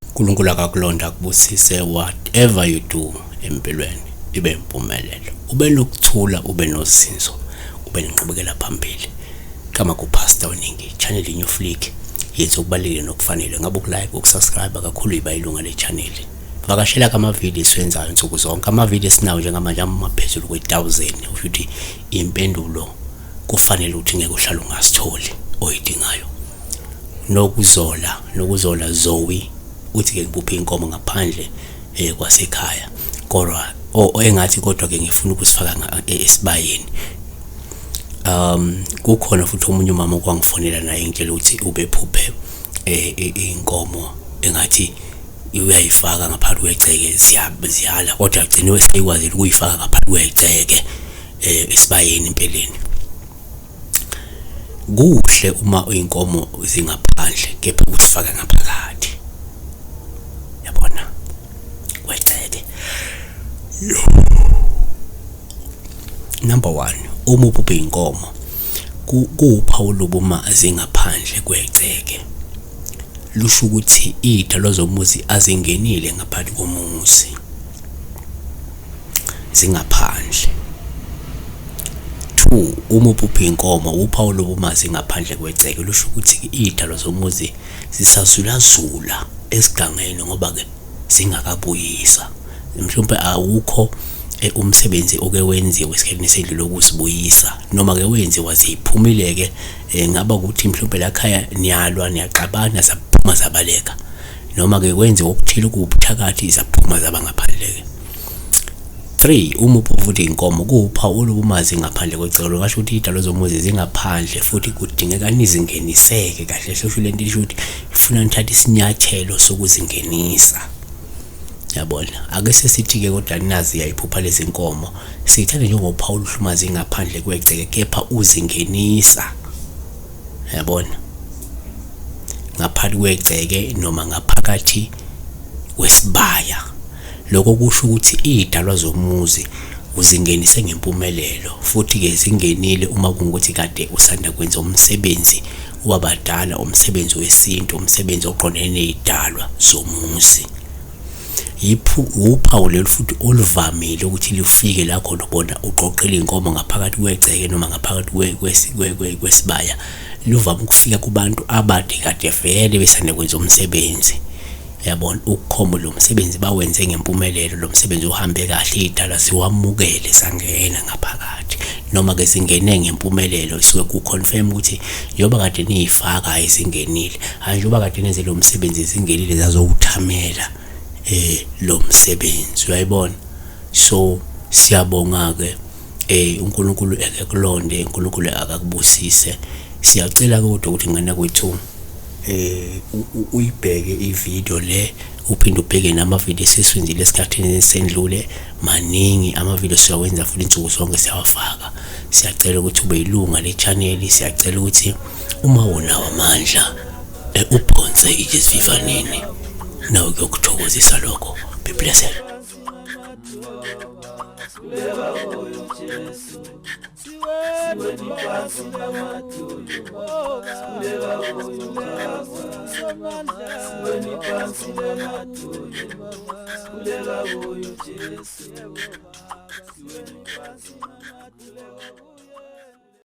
uNkulunkulu akakulonda akubusise whatever you do empilweni ibe impumelelo, ube nokuthula, ube nozinzo, ube nenqubekela phambili. Kama kuPastor Oningi channel, New Flick yenza okubalulekile nokufanele ngabe ukulike, ukusubscribe kakhulu, iba ilunga le channel. Vakashela kama-video esiwenzayo nsuku zonke. Ama-video esinawo njengamanje amaphezulu kwe-1000, usho ukuthi impendulo kufanele ukuthi ngeke uhlale ungasitholi oyidingayo. Nokuzola, Nokuzola Zoe uthi ke ngibuphe inkomo ngaphandle kwasekhaya, kodwa engathi kodwa ke ngifuna ukusifaka esibayeni. Kukhona futhi omunye umama okwangifonela naye ngitshela ukuthi ubephuphe inkomo engathi uyayifaka ngaphansi kwegceke, ziyala, kodwa agcine eseyikwazile ukuyifaka ngaphansi kwegceke esibayeni. Empeleni kuhle uma inkomo zingaphandle, kepha usifaka ngaphakathi, yabona, kwegceke. Number 1, uma uphuphe inkomo, kuwuphawu lobuma zingaphandle kwegceke, lusho ukuthi iy'dalwa zomuzi azingenile ngaphakathi komuzi, zingaphandle. 2, uma uphupha inkomo, uphawu lobumazi ngaphandle kwegceke lusho ukuthi iy'dalwa zomuzi zisazulazula esigangeni ngoba-ke zingakabuyisa. Mhlawumpe awukho umsebenzi oke wenziwe esikhathini esedlule ukusibuyisa, noma-ke wenziwa ziphumile-ke, ngaba ukuthi mhlawumpe la khaya niyalwa, niyaxabana, zaphuma zabaleka, noma-ke kwenziwa okuthile okuwubuthakathi, zaphuma zaba ngaphandle-ke. 3, uma uphupha inkomo, kuwuphawu olubumazi ngaphandle kwegceke, lokasho ukuthi iy'dalwa zomuzi zingaphandle futhi kudingeka nizingeniseke kahle. Hlosho lento isho ukuthi ifuna nithathe isinyathelo sokuzingenisa, yabona. Ake sesithi-ke kodwa nazi yayiphupha lezi nkomo, siyithathe njengophawu oluhlumazi ngaphandle kwegceke, kepha uzingenisa, yabona, ngaphansi kwegceke noma ngaphakathi kwesibaya. Lokho kusho ukuthi iy'dalwa zomuzi uzingenise ngempumelelo, futhi-ke zingenile uma kungukuthi kade usanda kwenza umsebenzi wabadala, umsebenzi wesintu, umsebenzi oqondene ney'dalwa zomuzi. Uphawu lolu futhi oluvamile ukuthi lufike la khona ubona uqoqela iy'nkomo ngaphakathi kwegceke noma ngaphakathi kwesibaya. Luvame ukufika kubantu abade kade vele besanda kwenza umsebenzi, yabona, ukukhomba lo msebenzi bawenze ngempumelelo, lo msebenzi uhambe kahle, iy'dalwa ziwamukele zangena ngaphakathi, noma-ke zingene ngempumelelo. Suke ku-confirm ukuthi njengoba kade niyifaka, hhayi zingenile, hhayi njengoba kade nenze lo msebenzi zingenile, zazowuthamela lo msebenzi, uyayibona. So siyabonga-ke, uNkulunkulu ekekulonde, uNkulunkulu akakubusise. Siyacela kodwa ukuthi ngane kwethu uyibheke ivideo le, uphinde ubheke namavidiyo esesiwenzile esikhathini esendlule. Maningi amavidiyo siyawenza futhi insuku zonke siyawafaka. Siyacela ukuthi ube yilunga le-channel, siyacela ukuthi uma unawo amandla uphonse itshe esivivaneni, nawe kuyokuthokozisa lokho. Be blessed. Siweni phansi.